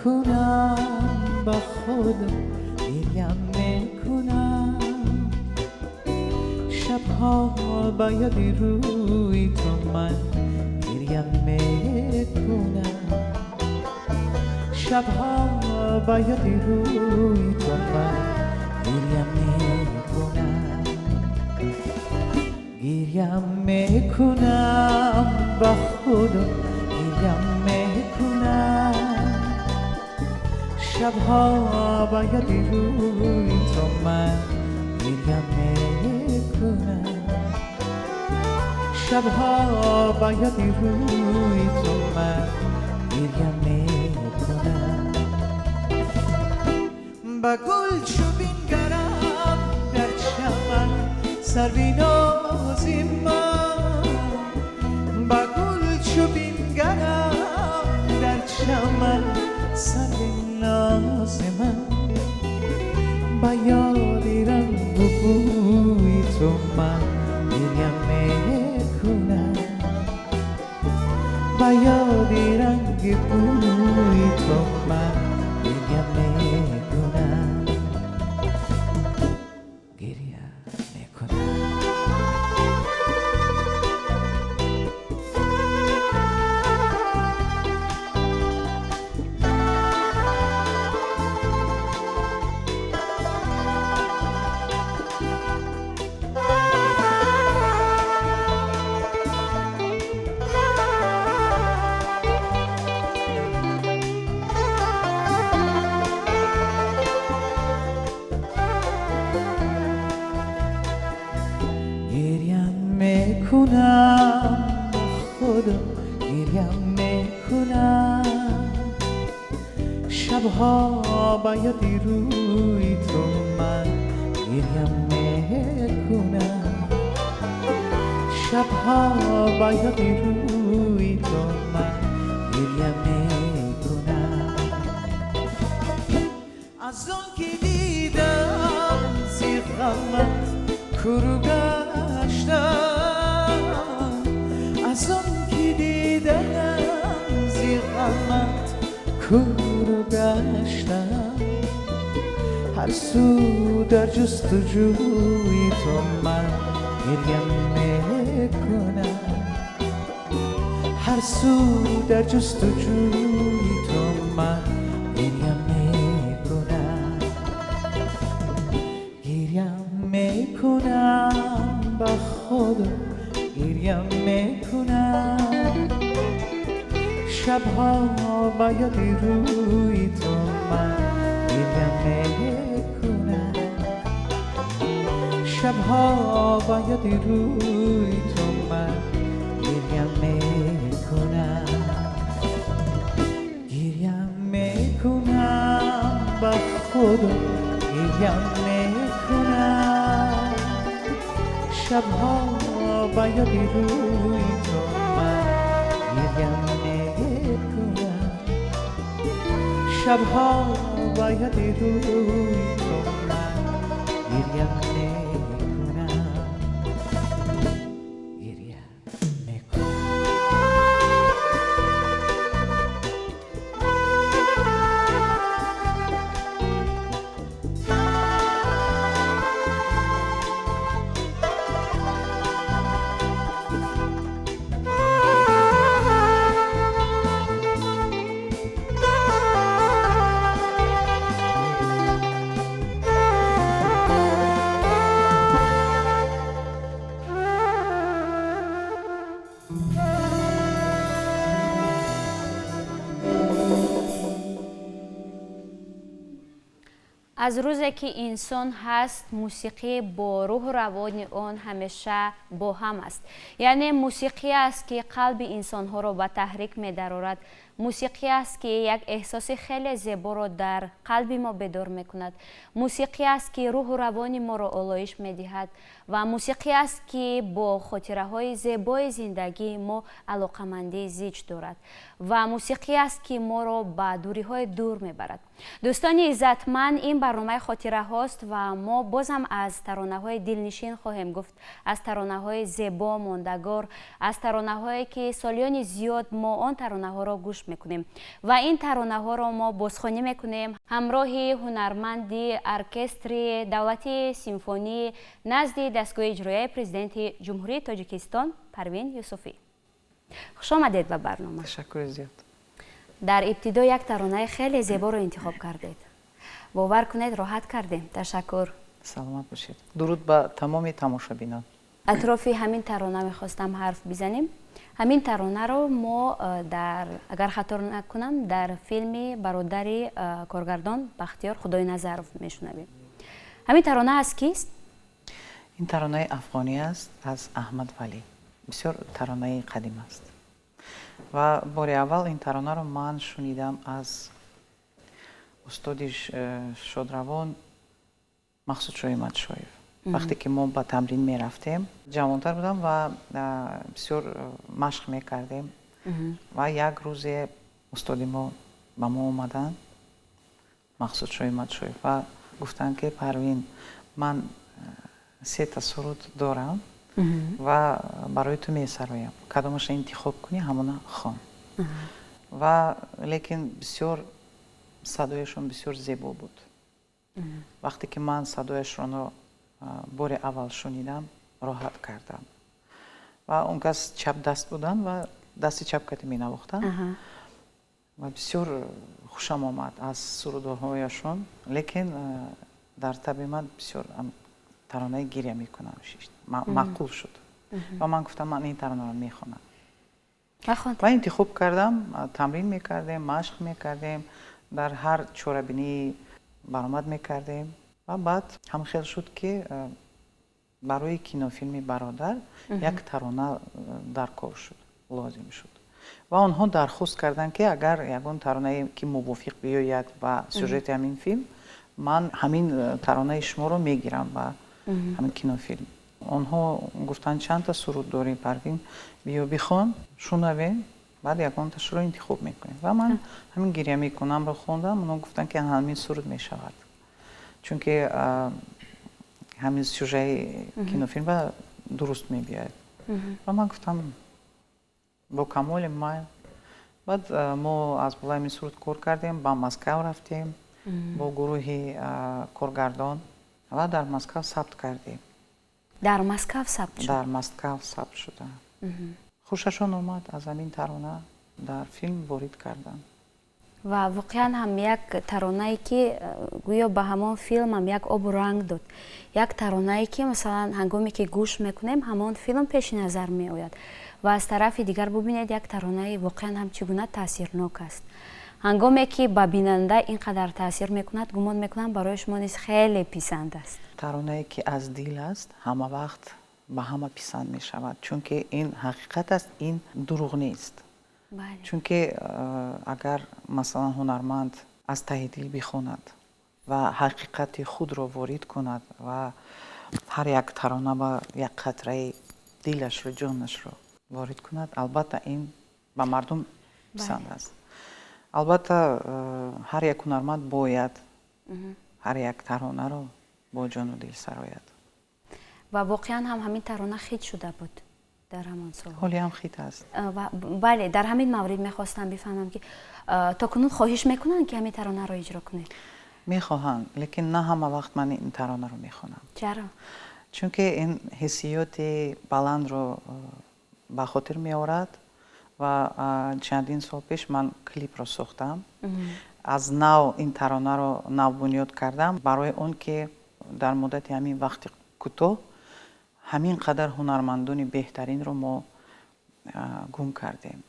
میکنم با خدا گریم میکنم شبها با یاد روی تو من گریم میکنم شبها با یاد روی تو من گریم میکنم گریم میکنم با خدا گریم میکنم شبها با یاد روی تو من گریم میکنم شبها با یاد روی تو من گریم میکنم با گل چو بنگرم در چمن سروی نازی من با گل چو بنگرم در چمن سروی ناز من با یاد رنگ و بوی تو من گریم میکنم با یاد رنگ بوی تو من گریم میکنم گریم میکنم. میکنم خدا گریم میکنم شبها با یاد روی تو من گریم میکنم شبها با یاد روی تو من گریم میکنم از آن که دیدم زیر غمت کرو گشتم از آن که دیدم زیر غمت کور گشتم هر سو در جستجوی تو من گریم میکنم هر سو در جستجوی تو من گریم میکنم گریم میکنم با خدا گریم میکنم شبها با یاد روی تو من گریم میکنم شبها با یاد روی تو من گریم میکنم گریم میکنم با خدا گریم میکنم شبها با یاد روی تو من گریم میکنم شبها با یاد روی تو من گریم میکنم گریم میکنم. Аз рӯзе ки инсон ҳаст, мусиқӣ бо рӯҳу равони он ҳамеша бо ҳам аст. Яъне мусиқӣ аст, ки қалби инсонҳоро ба таҳрик медарорад. Мусиқӣ аст, ки як эҳсоси хеле зеборо дар қалби мо бедор мекунад. Мусиқӣ аст, ки рӯҳу равони моро олоиш медиҳад ва мусиқӣ аст, ки бо хотираҳои зебои зиндагии мо алоқамандии зич дорад ва мусиқӣ аст, ки моро ба дуриҳои дур мебарад. Дӯстони иззатманд, ин Барномаи хотираҳост ва мо бозам аз таронаҳои дилнишин хоҳем гуфт, аз таронаҳои зебо, мондагор, аз таронаҳое, ки солиёни зиёд мо он таронаҳоро гӯш мекунем ва ин таронаҳоро мо бозхонӣ мекунем ҳамроҳи ҳунарманди оркестри давлатии симфонӣ назди дастгоҳи иҷроияи Президенти Ҷумҳурии Тоҷикистон Парвин Юсуфӣ. Хуш омадед ба барнома. Ташаккури зиёд. Дар ибтидо як таронаи хеле зеборо интихоб кардед. Бовар кунед, роҳат кардем. Ташаккур. Саломат бошед. Дуруд ба тамоми тамошобинон. Атрофи ҳамин тарона мехостам ҳарф бизанем. Ҳамин таронаро мо дар, агар хато накунам, дар филми Бародари коргардон Бахтиёр Худойназаров мешунавем. Ҳамин тарона аз кист? Ин таронаи афғонӣ аст, аз Аҳмад Валӣ. Бисёр таронаи қадим аст ва бори аввал ин таронаро ман шунидам аз устоди шодравон Мақсудшоҳи Мадшоев. Вақте ки мо ба тамрин мерафтем, ҷавонтар будам ва бисёр машқ мекардем ва як рӯзе устоди мо ба мо омаданд, Мақсудшоҳи Мадшоев, ва гуфтанд, ки Парвин, ман сета суруд дорам ва барои ту месароям, кадомаша интихоб кунӣ, ҳамона хон. Ва лекин бисёр садояшон бисёр зебо буд. Вақте ки ман садояшонро бори аввал шунидам, роҳат кардам. Ва он кас чапдаст буданд ва дасти чап кати менавохтанд ва бисёр хушам омад аз сурудҳояшон, лекин дар таби ман бисёр таронаи «Гиря мекунам» шишт, маъқул шуд ва ман гуфтам, ман ин таронаро мехонам ва интихоб кардам. Тамрин мекардем, машқ мекардем, дар ҳар чорабинӣ баромад мекардем ва баъд ҳам хел шуд, ки барои кинофилми «Бародар» як тарона дар кор шуд, лозим шуд ва онҳо дархост карданд, ки агар ягон таронае ки мувофиқ биёяд ба сюжети ҳамин филм, ман ҳамин таронаи шуморо мегирам ба ҳамин кинофилм. Онҳо гуфтанд, чандта суруд дорӣ, Парвин, биё бихон, шунавем, баъд ягонташро интихоб мекунем. Ва ман ҳамин «Гиря мекунамро» хондам. Онҳо гуфтанд, ки ҳамин суруд мешавад, чунки ҳамин сюжаи кинофилмба дуруст мебиёяд. Ва ман гуфтам, бо камоли майл. Баъд мо аз болои ҳамин суруд кор кардем, ба Москав рафтем бо гурӯҳи коргардон ва дар Москав сабт кардем. Дар Москав сабт шуд? Дар Москав сабт шуда. Хушашон омад, аз ҳамин тарона дар филм ворид карданд. Ва воқеан ҳам як таронае, ки гӯё ба ҳамон филмам як обу ранг дод, як таронае, ки масалан, ҳангоме ки гӯш мекунем, ҳамон филм пеши назар меояд. Ва аз тарафи дигар бубинед, як таронаи воқеан ҳам чӣ гуна таъсирнок аст. Ҳангоме ки ба бинанда ин қадар таъсир мекунад, гумон мекунам, барои шумо низ хеле писанд аст. Таронае, ки аз дил аст, ҳама вақт ба ҳама писанд мешавад, чунки ин ҳақиқат аст, ин дурӯғ нест. Чунки агар масалан ҳунарманд аз таҳи дил бихонад ва ҳақиқати худро ворид кунад ва ҳар як тарона ба як қатраи дилашро, ҷонашро ворид кунад, албатта, ин ба мардум писанд аст. Албатта, ҳар як ҳунарманд бояд ҳар як таронаро бо ҷону дил сарояд. Ва воқеан ҳам ҳамин тарона хит шуда буд дар ҳамон сол. Ҳоле ҳам хит аст. Бале, дар ҳамин маврид мехостам бифаҳмам, ки то кунун хоҳиш мекунанд, ки ҳамин таронаро иҷро кунед? Мехоҳанд, лекин на ҳама вақт ман ин таронаро мехонам. Чаро? Чунки ин ҳиссиёти баландро ба хотир меорад ва чандин сол пеш ман клипро сохтам, аз нав ин таронаро навбунёд кардам, барои он ки дар муддати ҳамин вақти кӯтоҳ ҳамин қадар ҳунармандони беҳтаринро мо гум кардем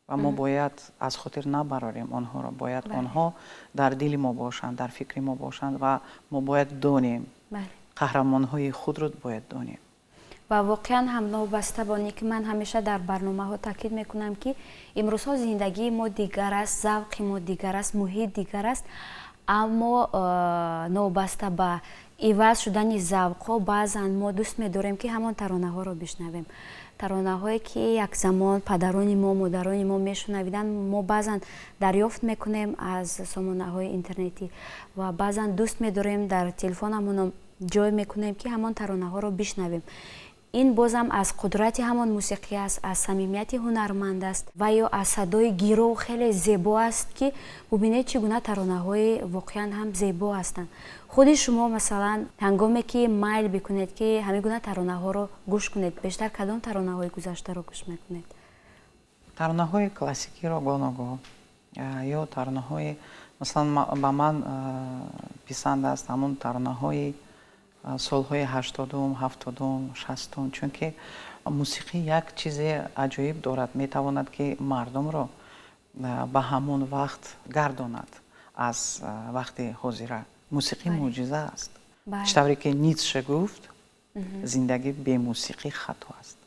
ва мо бояд аз хотир набарорем онҳоро, бояд онҳо дар дили мо бошанд, дар фикри мо бошанд ва мо бояд донем, қаҳрамонҳои худро бояд донем. Ва воқеан ҳам, новобаста ба оне ки ман ҳамеша дар барномаҳо таъкид мекунам, ки имрӯзҳо зиндагии мо дигар аст, завқи мо дигар аст, муҳит дигар аст, аммо новобаста ба иваз шудани завқҳо, баъзан мо дӯст медорем, ки ҳамон таронаҳоро бишнавем. Таронаҳое ки як замон падарони мо, модарони мо мешунавиданд, мо баъзан дарёфт мекунем аз сомонаҳои интернетӣ ва баъзан дӯст медорем дар телефонамон ҷой мекунем, ки ҳамон таронаҳоро бишнавем. Ин бозам аз қудрати ҳамон мусиқӣ аст, аз самимияти ҳунарманд аст ва ё аз садои гиро хеле зебо аст, ки бубинед чӣ гуна таронаҳои воқеан ҳам зебо ҳастанд. Худи шумо масалан ҳангоме ки майл бикунед, ки ҳамин гуна таронаҳоро гӯш кунед, бештар кадом таронаҳои гузаштаро гӯш мекунед? Таронаҳои классикиро гоногоҳ ё таронаҳои масалан ба ман писанд аст ҳамон таронаҳои солҳои 80-ум, 70-ум, 60-ум, чунки мусиқӣ як чизе аҷоиб дорад, метавонад ки мардумро ба ҳамон вақт гардонад аз вақти ҳозира. Мусиқӣ мӯъҷиза аст. Чӣ тавре ки Ницше гуфт, зиндагӣ бемусиқӣ хато аст.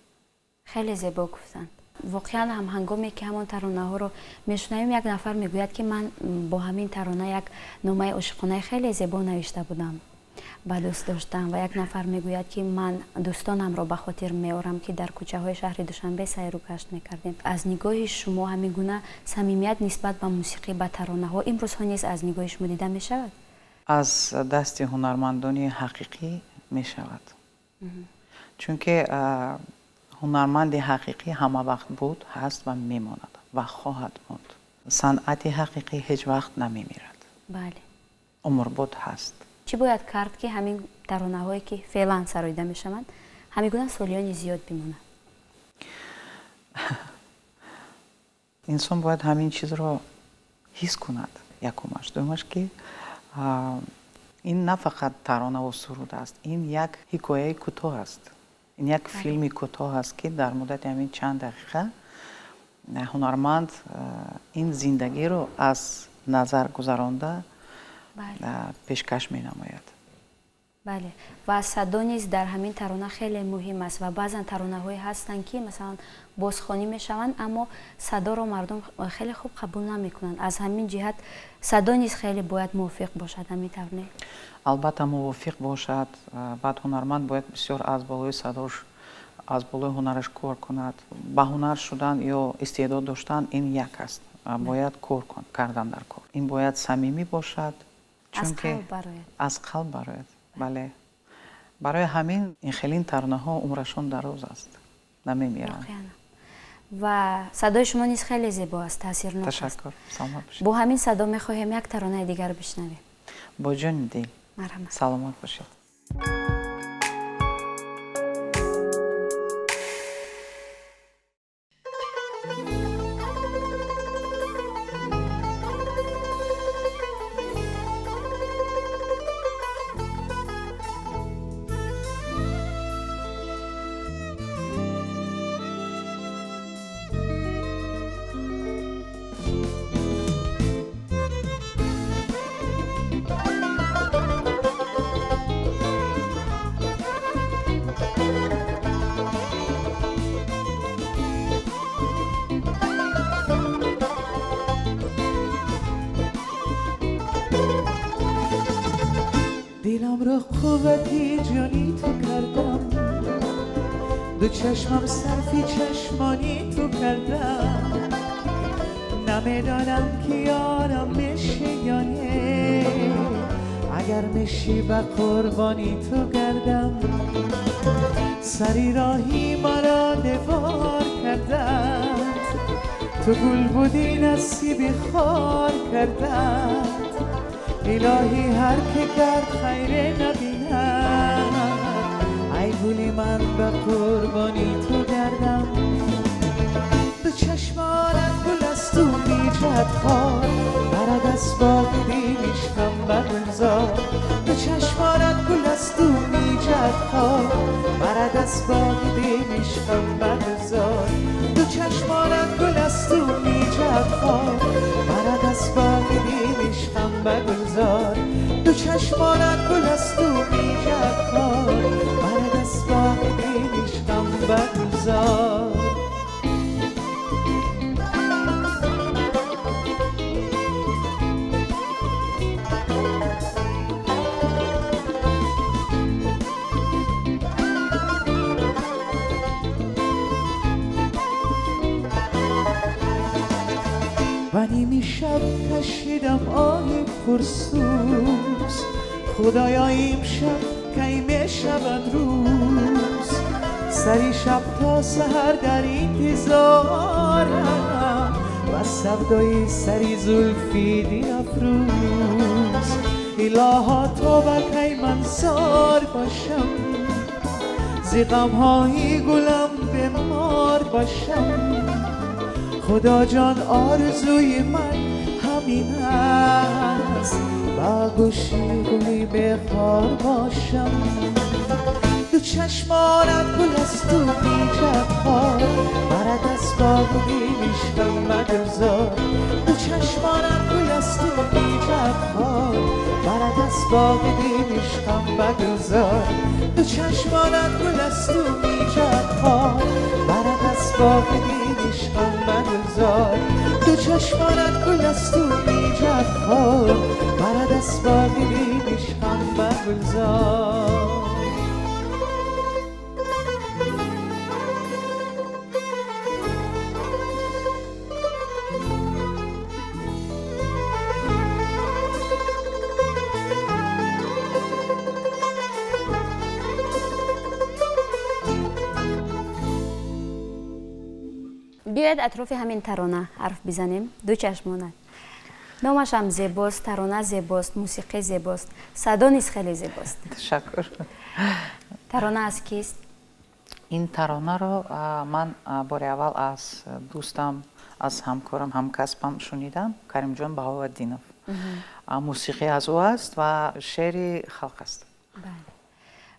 Хеле зебо гуфтанд. Воқеан ҳам ҳангоме ки ҳамон таронаҳоро мешунавем, як нафар мегӯяд, ки ман бо ҳамин тарона як номаи ошиқонаи хеле зебо навишта будам, ба дӯст доштам, ва як нафар мегӯяд, ки ман дӯстонамро ба хотир меорам, ки дар кӯчаҳои шаҳри Душанбе сайру гашт мекардем. Аз нигоҳи шумо ҳамин гуна самимият нисбат ба мусиқӣ, ба таронаҳо имрӯзҳо низ аз нигоҳи шумо дида мешавад? Аз дасти ҳунармандони ҳақиқӣ мешавад, чунки ҳунарманди ҳақиқӣ ҳама вақт буд, ҳаст ва мемонад ва хоҳад монд. Санъати ҳақиқӣ ҳеҷ вақт намемирад. Бале. Умрбод ҳаст. Чӣ бояд кард, ки ҳамин таронаҳое ки феълан сароида мешаванд, ҳамин гуна солиёни зиёд бимонанд? Инсон бояд ҳамин чизро ҳис кунад, якумаш. Дуюмаш, ки ин на фақат таронаву суруд аст, ин як ҳикояи кӯтоҳ аст, ин як филми кӯтоҳ аст, ки дар муддати ҳамин чанд дақиқа ҳунарманд ин зиндагиро аз назар гузаронда пешкаш менамояд. Бале, ва садо низ дар ҳамин тарона хеле муҳим аст ва баъзан таронаҳое ҳастанд, ки масалан бозхонӣ мешаванд, аммо садоро мардум хеле хуб қабул намекунанд. Аз ҳамин ҷиҳат садо низ хеле бояд мувофиқ бошад, ҳамин тавр не? Албатта мувофиқ бошад. Баъд ҳунарманд бояд бисёр аз болои садош, аз болои ҳунараш кор кунад. Ба ҳунар шудан ё истеъдод доштан ин як аст, бояд кор кардан дар кор. Ин бояд самимӣ бошад, чунки аз қалб барояд. Бале, барои ҳамин ин хелин таронаҳо умрашон дароз аст, намемиранд. Ва садои шумо низ хеле зебо аст, таъсирнок аст. Ташаккур, саломат бошед. Бо ҳамин садо мехоҳем як таронаи дигар бишнавем. Бо ҷони дил. Марҳамат. Саломат бошед. دلم را قوتی جانی تو کردم، دو چشمم صرفی چشمانی تو کردم، نمیدانم که یارم میشه یا نه، اگر میشی به قربانی تو گردم، سری راهی مرا دیوار کردند، تو گل بودی نصیب خار کردند، الهی هر که کرد خیر نبیند، ای گل من به قربانی تو گردم، دو چشمانت گل است و میجهد خار، برد از باغ دل عشقم به گلزار، دو چشمانت گل است و میجهد خار، برد از باغ دل عشقم به گلزار، دو چشمانت گل است و میجهد خار، برد از باغ دل عشقم به گلزار، دو چشمانت گل است و میجهد خار، برد از باغ دل عشقم به گلزار. و نیمی شب کشیدم آهی پرسوز. خدایا امشب کی می شود روز، سری شب تا سحر در انتظارم و سودای سری زلفی دل افروز. الها تو کی من زار باشم، ز غمهای گلم بیمار باشم. خدا جان آرزوی من همین است، با گوشی گلی بخار باشم. دو چشمانت گل است و میجد خار، برد از باغ عشقم مگذار. دو چشمانت گل است و میجد خار، برد از باغ عشقم مگذار. دو چشمانت گل است و میجد خار، برد از باغ عشقم مگذار. دو چشمانت گل است و میجد خار، برد از باغ عشقم مگذار. بیاید اطراف همین ترانه حرف بزنیم. دو چشمانت، نامش هم زیباست، ترانه زیباست، موسیقی زیباست، صدا نیز خیلی زیباست. تشکر. ترانه از کیست؟ این ترانه رو من بار اول از دوستم، از همکارم، همکسبم شنیدم، کریم جان بهاءالدینов. موسیقی از او است و شعر خلق است.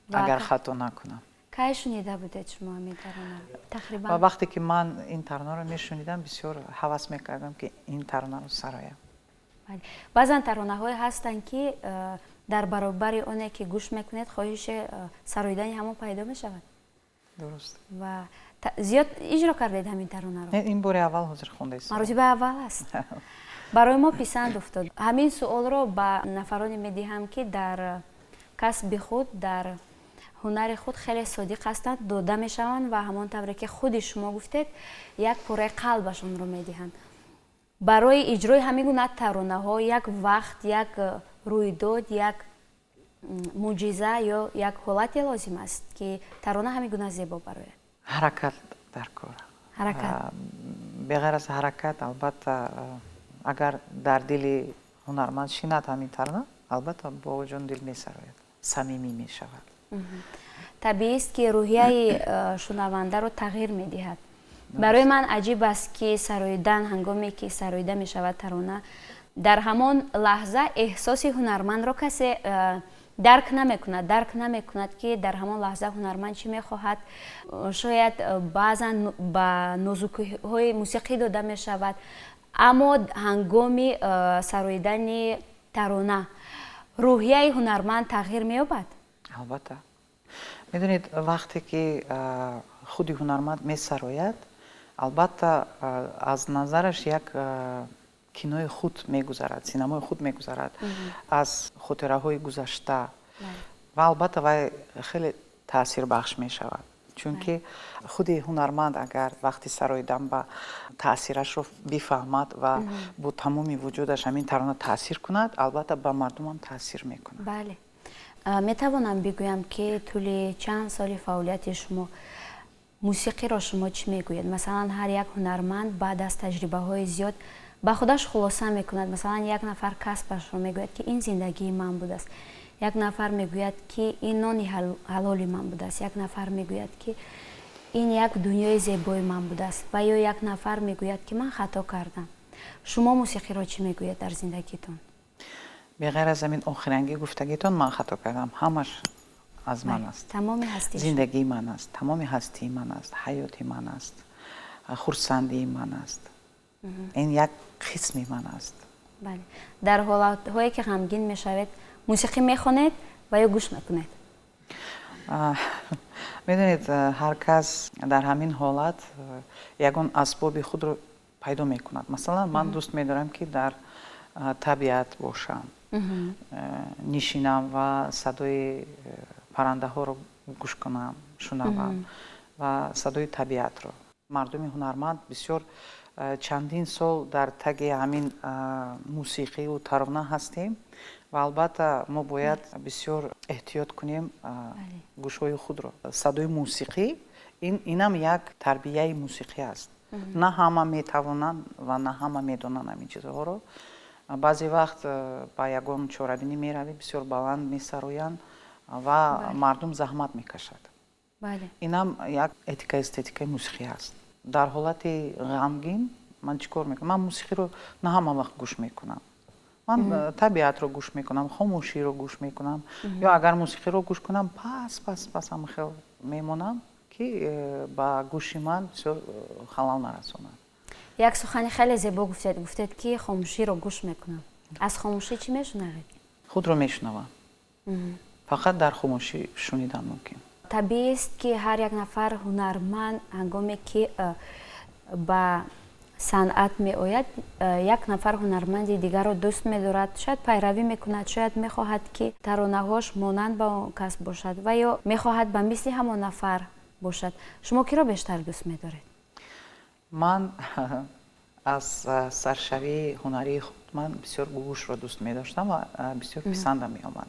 بله. اگر خطا نکنم. کی شنیده بودید شما این ترانه؟ تقریبا وقتی که من این ترانه رو میشنیدم بسیار هوس میکردم که این ترانه رو سرایم. بله. بعضا ترانه های هستن که در برابر اونه که گوش میکنید خواهش سرایدن همون پیدا میشود. درست. و زیاد اجرا کردید همین ترانه رو؟ نه، این بار اول حاضر خونده است. مرتبه اول است. برای ما پسند افتاد. همین سوال رو به نفرانی میدهم که در کسب خود، در هنر خود خیلی صادق هستند، داده میشوند و همان طوری که خود شما گفتید یک پوره قلبشون رو میدهند. برای اجرای همین گونه ترانه ها یک وقت، یک رویداد، یک معجزه یا یک حالت لازم است که ترانه همین گونه زیبا برای حرکت در کار. حرکت. به غیر از حرکت البته اگر در دل هنرمند شیند همین ترانه، البته با جان دل میسراید، صمیمی میشود. طبیعی است که روحیه شنونده رو تغییر میدهد. برای من عجیب است که سرایدن، هنگامی که سرایده می شود ترانه، در همان لحظه احساس هنرمند را کسی درک نمیکند، که در همان لحظه هنرمند چی میخواهد. شاید بعضا به نازکی های موسیقی داده می شود، اما هنگام سرایدن ترانه روحیه هنرمند تغییر مییابد. البته. میدونید وقتی که خود هنرمند میسراید، البته از نظرش یک кинои худ мегузарад, синамои худ мегузарад аз хотираҳои гузашта ва албатта вай хеле таъсирбахш мешавад, чунки худи ҳунарманд агар вақти сароидан ба таъсирашро бифаҳмад ва бо тамоми вуҷудаш ҳамин тарона таъсир кунад, албатта ба мардумам таъсир мекунад. Бале. Метавонам бигӯям ки тӯли чанд соли фаъолияти шумо мусиқиро шумо чӣ мегӯед? Масалан, ҳар як ҳунарманд баъд аз таҷрибаҳои зиёд ба худаш хулоса мекунад. Масалан, як нафар касбашро мегӯяд ки ин зиндагии ман будааст, як нафар мегӯяд ки ин нони ҳалоли ман будааст, як нафар мегӯяд ки ин як дунёи зебои ман будааст ва ё як нафар мегӯяд ки ман хато кардам. Шумо мусиқиро чӣ мегӯед дар зиндагитон? Беғайр аз ҳамин охирангӣ гуфтагитон, ман хато кардам, ҳамаш аз ман аст. Тамоми ҳастии зиндагии ман аст, тамоми ҳастии ман аст, ҳаёти ман аст, хурсандии ман аст. Ин як қисми ман аст. Бале. Дар ҳолатҳое ки ғамгин мешавед, мусиқӣ мехонед ва ё гӯш мекунед? Медонед, ҳар кас дар ҳамин ҳолат ягон асбоби худро пайдо мекунад. Масалан, ман дӯст медорам ки дар табиат бошам, нишинам ва садои паррандаҳоро гӯш кунам, шунавам ва садои табиатро. Мардуми ҳунарманд бисёр Чандин сол дар таги ҳамин мусиқиву тарона ҳастем ва албатта мо бояд бисёр эҳтиёт кунем гӯшҳои худро. Садои мусиқӣ инам як тарбияи мусиқӣ аст. На ҳама метавонанд ва на ҳама медонанд ҳамин чизҳоро. Баъзе вақт ба ягон чорабинӣ меравӣ, бисёр баланд месароянд ва мардум заҳмат мекашад. Инам як этика эстетикаи мусиқӣ аст. Дар ҳолати ғамгин ман чӣ кор мекунам? Ман мусиқиро на ҳама вақт гӯш мекунам. Ман табиатро гӯш мекунам, хомӯширо гӯш мекунам. Ё агар мусиқиро гӯш кунам, пас пас пас ҳама хел мемонам, ки ба гӯши ман бисёр халал нарасонад. Як сухани хеле зебо гуфтед. Гуфтед, ки хомӯширо гӯш мекунам. Аз хомӯшӣ чӣ мешунавед? Худро мешунавам. Фақат дар хомӯшӣ шунидан мумкин. Табиист, ки ҳар як нафар ҳунарманд ҳангоме ки ба санъат меояд, як нафар ҳунарманди дигарро дӯст медорад, шояд пайравӣ мекунад, шояд мехоҳад, ки таронаҳош монанд ба он кас бошад ва ё мехоҳад ба мисли ҳамон нафар бошад. Шумо киро бештар дӯст медоред? Ман аз саршавии ҳунарии худ ман бисёр Гугушро дӯст медоштам ва бисёр писандам меомад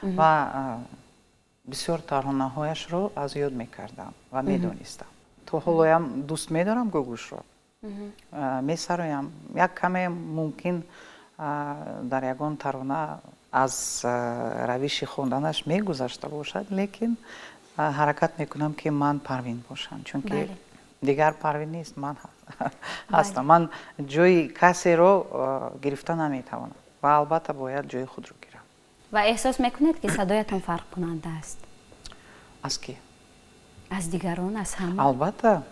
ва бисёр таронаҳояшро аз ёд мекардам ва медонистам. То ҳолоям дӯст медорам Гугушро, месароям. Як каме мумкин дар ягон тарона аз равиши хонданаш мегузашта бошад, лекин ҳаракат мекунам, ки ман Парвин бошам, чунки дигар Парвин нест, ман ҳастам. Ман ҷои касеро гирифта наметавонам ва албатта бояд ҷои худро гирам. Ва эҳсос мекунед, ки садоятон фарқкунанда аст? Аз кӣ? Аз дигарон, аз ҳама. Албатта,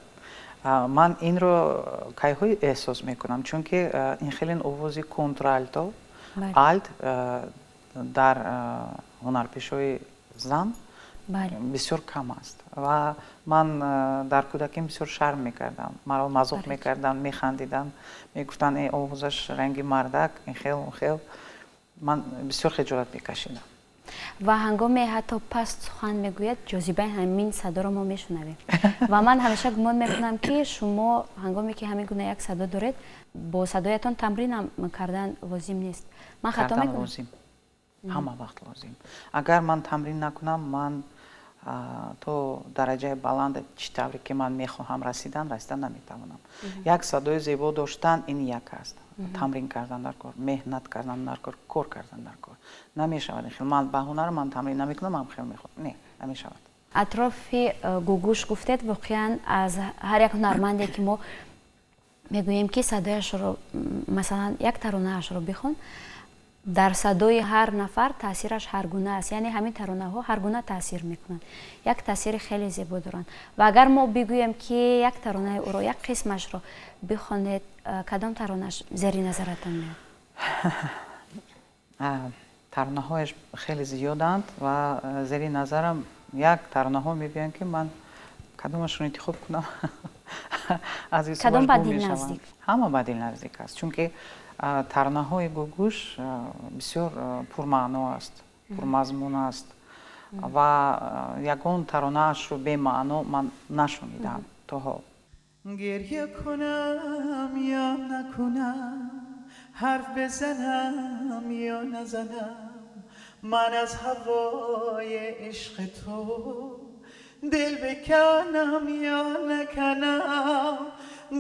ман инро кайҳо эҳсос мекунам, чунки ин хеле овози контральто, алт дар ҳунарпешаҳои зан бисёр кам аст. Ва ман дар кӯдаким бисёр шарм мекардам, маро мазоқ мекарданд, механдиданд, мегуфтанд: «Э, овозаш ранги мардак», ин хел, он хел. Ман бисёр хиҷолат мекашидам. Ва ҳангоме ҳатто паст сухан мегӯяд, ҷозибаи ҳамин садоро мо мешунавем. Ва ман ҳамеша гумон мекунам, ки шумо ҳангоме ки ҳамин гуна як садо доред, бо садоятон тамринам кардан лозим нест. Ман хато мекунам? Лозим, ҳама вақт лозим. Агар ман тамрин накунам, ман то дараҷаи баланд, чӣ тавре ки ман мехоҳам расидан наметавонам. Як садои зебо доштан ин як аст, тамрин кардан дар кор, меҳнат кардан дар кор, кор кардан дар кор. Намешавад хел ман ба ҳунар ман тамрин намекунам, ам хел мехоҳам, не, намешавад. Атрофи Гугуш гуфтед. Воқеан, аз ҳар як ҳунарманде ки мо мегӯем, ки садояшро, масалан, як таронаашро бихон, дар садои ҳар нафар таъсираш ҳар гуна аст. Яъне ҳамин таронаҳо ҳар гуна таъсир мекунанд, як таъсири хеле зебо доранд. Ва агар мо бигӯем, ки як таронаи ӯро, як қисмашро бихонед, кадом таронаш зери назаратон меояд? Таронаҳояш хеле зиёданд ва зери назарам як таронаҳо мебиёянд, ки ман кадомашро интихоб кунам, аз Кадом ба дил наздик? Ҳама ба дил наздик аст, чунки таронаҳои Гугуш бисёр пурмаъно аст, пурмазмун аст ва ягон таронаашро бемаъно ман нашунидам то ҳол. گریه کنم یا نکنم، حرف بزنم یا نزنم، من از هوای عشق تو دل بکنم یا نکنم،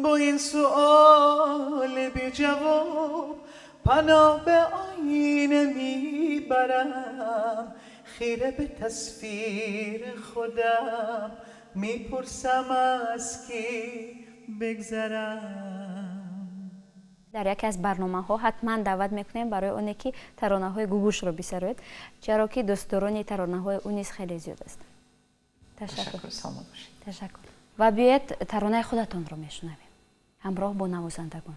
با این سوال بی جواب پناه به آینه میبرم، خیره به تصویر خودم میپرسم از کی بگذرم. Дар яке аз барномаҳо ҳатман даъват мекунем барои оне ки таронаҳои Гугушро бисароед, чаро ки дӯстдорони таронаҳои ӯ низ хеле зиёд ҳастанд. Ташаккур. Ташаккур. Ва биёед, таронаи худатонро мешунавем ҳамроҳ бо навозандагон.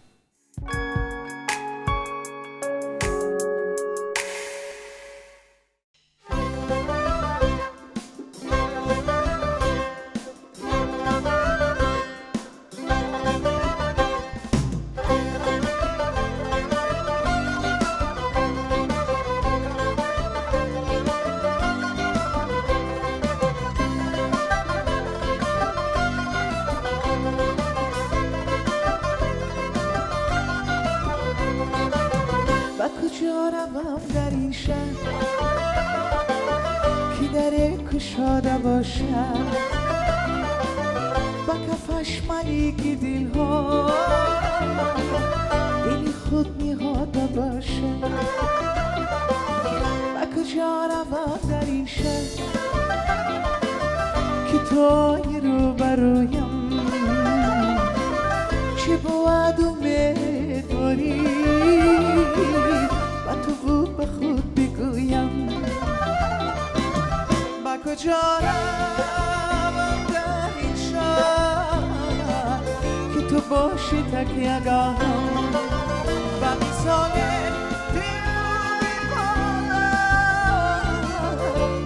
کجا روم در این شهر که در کشاده باشد با کفش ملیک دلها دل خود نهاده باشد با کجا روم در این شهر که توی رو برویم چه بود امیدواری با تو به خود بگویم با کجا روم در این شهر که تو باشی تکیه گاهم و مثال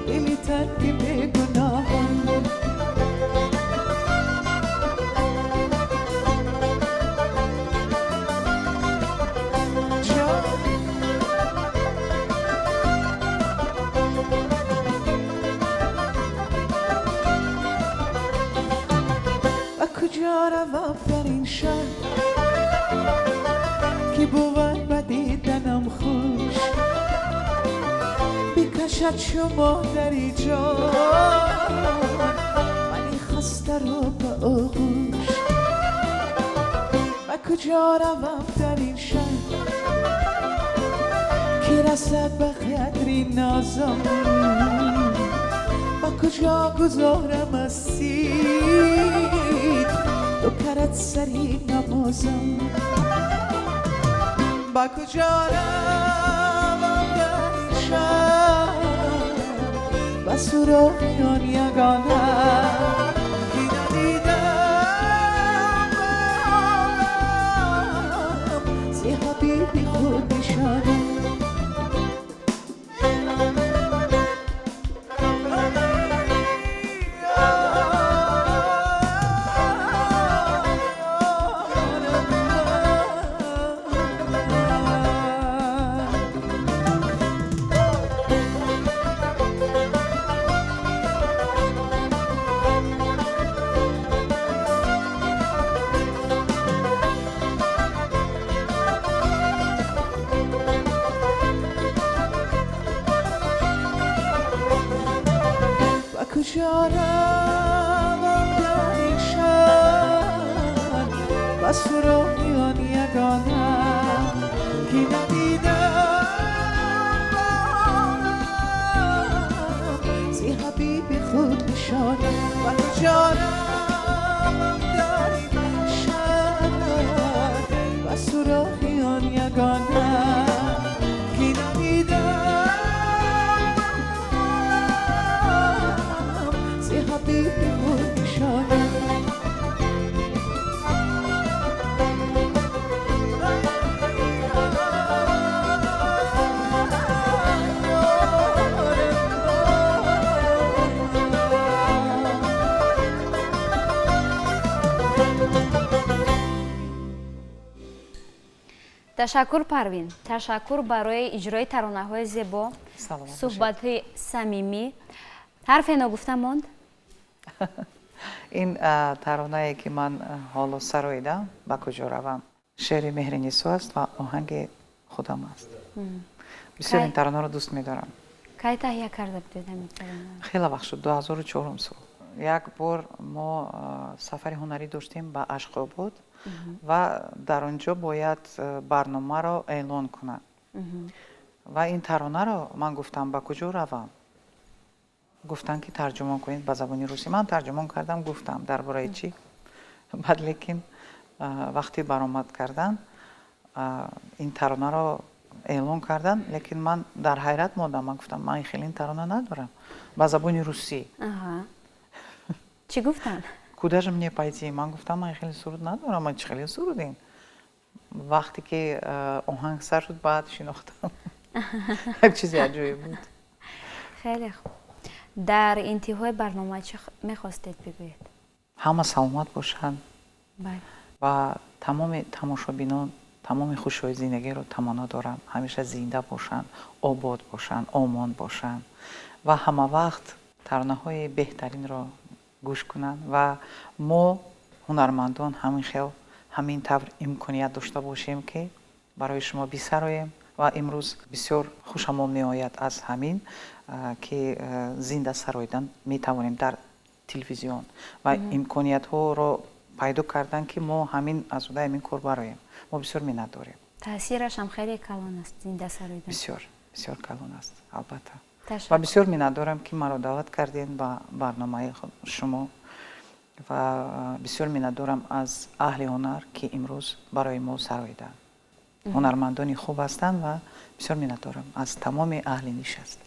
دل تنگ بی‌گناهم کجا روم در این شهر که بود به دیدنم خوش بکشد شما در جان من خسته رو به آغوش و کجا روم در این شهر که رسد به قدری نازم و کجا گذارم از سید دو کرد سری نمازم با کجا روم در این شهر به سراغ آن یگانه که ندیدم ز حبیب خود نشانه کجا روم در این شهر به سراغ آن یگانه که ندیدم ز حبیب خود نشانه و کجا روم در این شهر به سراغ آن یگانه که ندیدم Ташаккур, Парвин. Ташаккур барои иҷрои таронаҳои зебо, суҳбати самимӣ. Ҳарфе ногуфта монд? Ин таронае ки ман ҳоло сароидам, ба куҷо равам, шеъри Меҳринисо аст ва оҳанги худам аст. Бисёр ин таронаро дӯст медорам. Кай таҳия карда будед ҳамин тарона? Хеле вақт шуд, 2004 сол. Як бор мо сафари ҳунарӣ доштем ба Ашқобод ва дар он ҷо бояд барномаро эълон кунанд. Ва ин таронаро ман гуфтам, ба куҷо равам? Гуфтанд ки тарҷумон кунед ба забони русӣ. Ман тарҷумон кардам, гуфтам дар бораи чӣ. Баъд лекин вақте баромад кардан, ин таронаро эълон кардан, лекин ман дар ҳайрат мондам. Ман гуфтам, ман хеле ин тарона надорам ба забони русӣ. Чӣ гуфтанд? Куда же мне пойти? Ман гуфтам, ман хеле суруд надорам, ман чӣ хеле суруд ин? Вақте ки оҳанг сар шуд, баъд шинохтам. Як чизи аҷоиб буд. Хеле хуб. Дар интиҳои барнома чӣ мехостед бигӯед? Ҳама саломат бошанд ва тамоми тамошобинон тамоми хушҳои зиндагиро таманно дорам. Ҳамеша зинда бошанд, обод бошанд, омон бошанд ва ҳама вақт таронаҳои беҳтаринро гӯш кунанд ва мо ҳунармандон ҳамин хел ҳамин тавр имконият дошта бошем ки барои шумо бисароем Ва имрӯз бисёр хушамон меояд аз ҳамин, ки зинда сароидан метавонем дар телевизион ва имкониятҳоро пайдо кардан, ки мо ҳамин аз удаи ҳамин кор бароем. Мо бисёр миннат дорем. Таъсираш ҳам хеле калон аст, зинда сароидан. Бисёр, бисёр калон аст, албатта. Ва бисёр миннатдорам, ки маро даъват кардем ба барномаи шумо, ва бисёр миннатдорам аз аҳли ҳунар, ки имрӯз барои мо сароиданд. Ҳунармандони хуб ҳастанд ва бисёр миннатдорам аз тамоми аҳли нишаст.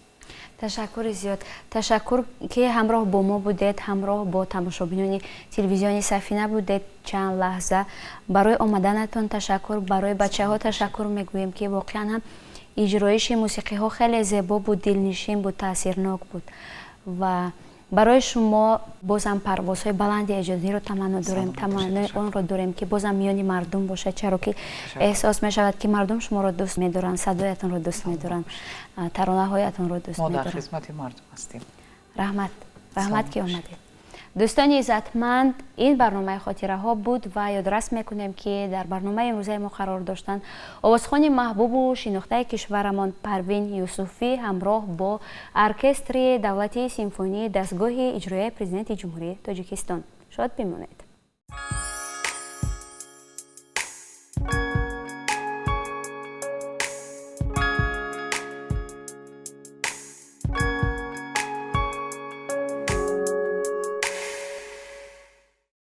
Ташаккури зиёд. Ташаккур, ки ҳамроҳ бо мо будед, ҳамроҳ бо тамошобинони телевизиони Сафина будед чанд лаҳза. Барои омаданатон ташаккур. Барои бачаҳо ташаккур мегӯем, ки воқеан ҳам иҷроиши мусиқиҳо хеле зебо буд, дилнишин буд, таъсирнок буд. Ва барои шумо бозам парвозҳои баланди эҷодиро таманно дорем. Таманнои онро дорем, ки бозам миёни мардум бошад, чаро ки эҳсос мешавад, ки мардум шуморо дӯст медоранд, садоятонро дӯст медоранд, таронаҳоятонро дӯст медоранд. Мо дар хизмати мардум ҳастем. Раҳмат, раҳмат, ки омадед. Дӯстони иззатманд, ин барномаи «Хотираҳо» буд ва ёдрас мекунем, ки дар барномаи имрӯзаи мо қарор доштанд овозхони маҳбубу шинохтаи кишварамон Парвин Юсуфӣ ҳамроҳ бо оркестри давлатии симфонии дастгоҳи иҷроияи Президенти Ҷумҳурии Тоҷикистон. Шод бимонед.